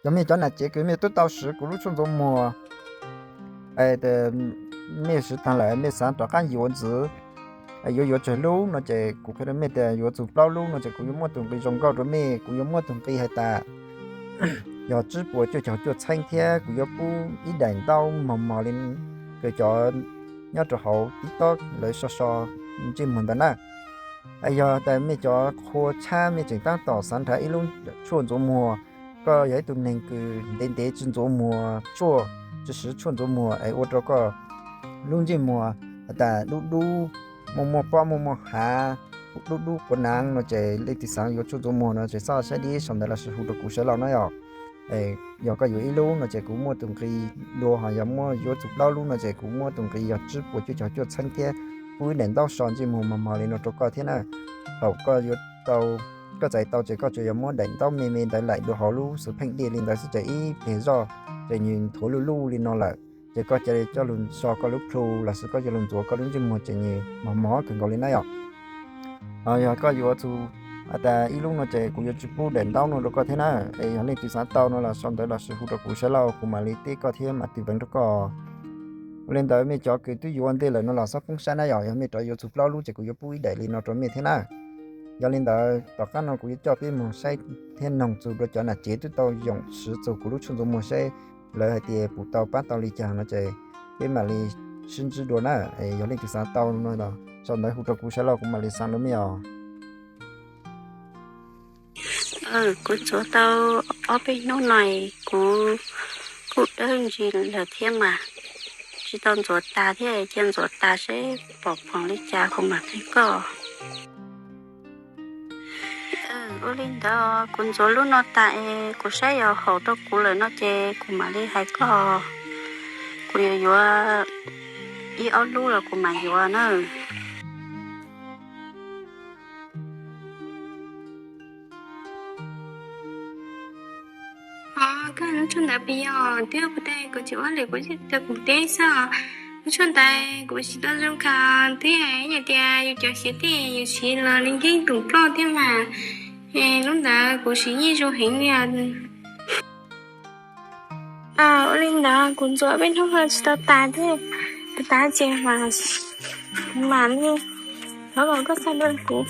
Yog mej cov nam tsev kws mej tub tau swv kuv lub tshuaj ntxuav muag, mej swv taag lawm mej xaav rov qaab yuav ntxiv, yuav yuav tsawg lub no ces kuv qhia rua mej tias yuav txug plaub lub no ces kuv yuav muab tug nqi zoo nkauj rua mej, kuv yuav muab tug nqi has tas yog tsib puas cuaj caug cuaj txheeb thiab kuv yuav pub ib daim ntaub mos mos li kws cov nyob rua hauv TikTok lawv so so ntsej muag ntawd na. Yog tas mej cov qhua tshab mej tseem taab tom xaav nrhav ib lub tshuaj ntxuav muag, koj yog ib tug neeg kws ntev ntev tsi ntxuav muag tshuaj, tsi swv tshuaj ntxuav muag es ua rua koj lub ntsej muag has tas dub dub, muaj muaj pob muaj muaj hav, dub dub quav naav no ces leej twg xaav yuav tshuaj ntxuav muag no ces txhob saib dib sau ntawv lossis hu rua kuv sawv laus na yom. Yog koj yuav ib lub no ces kuv muab tug nqi dua, ho yog muab yuav txug plaub lub no ces kuv muab tug nqi yog tsib puas cuaj caug cuaj txheeb thiab pub ib daim ntaub so ntsej muag mos mos li no rua koj thiab na. Thaum koj yuav tau, koj txais tau ces koj tsuas yog muab daim ntaub me me ntawd laim dua hauv lub xwb pheej diaj li ntawd xwb ces ib pliag zoj ces nws nthuav luj luj li no lawm, ces koj ca le coj lug so koj lub plhu lossis koj coj lug ntxuav koj lub ntsej muag ces nws mos mos kawg nkaus li na yom. Ho yog koj yuav txug has tas ib lub no ces kuv yuav tsi pub daim ntaub no rua koj thiab na. Es yog leej twg xaav tau no los sau ntawv lossis hu rua kuv sawv laus kuv mam li teb koj thiab mam tws veev rua koj. Ua li ntawd mej cov kws twb yuav ntej lawm no los txhob poob sab na yom, yog mej rov yuav txug plaub lub ces kuv yuav pub ib daim li no rua mej thiab na. Yog li ntawd tom qab no kuv yuav coj peb moog saib thiab noog txug rua cov nam tsev twb tau yoom swv txug kuv lub tshuaj ntxuav muag saib lawv hais tias puas tau pab tau li cas no ces peb mam li sib ntsib dua na. Yog leej twg xaav tau no los sau ntawv hu rua kuv sawv laus kuv mam li xa rua mej os. Kuv ntxuav tau ob peb hnub no kuv kuj dawb ntsis lawm thiab mas tsis tau ntxuav tas thiab, cia ntxuav tas seb pom phoom li cas kuv mam qhia koj. Ua li ntawd kuv ntxuav lub no tas es kuv saib yog haum rau kuv lawm no ces kuv mam li hais koj. Kuv yuav yuav ib ob lub los kuv mam yuav na. Koj lub tshuaj ntawd puas yog twb ua kuv tas kuv tseem ua lwm kuv coj kuv teb xwb os. Lub tshuaj ntawd kuv siv tau zoo kawg twb hais tias yus cov siav tej yus siv los li yeej tum ploj thiab mas. Lub ntawd kuv siv yeej zoo heev li os. Ua li ntawd kuv ntxuav peb hnub ho tsis tau tas thiab, tas ces mas mam li thov kom koj xa rau kuv.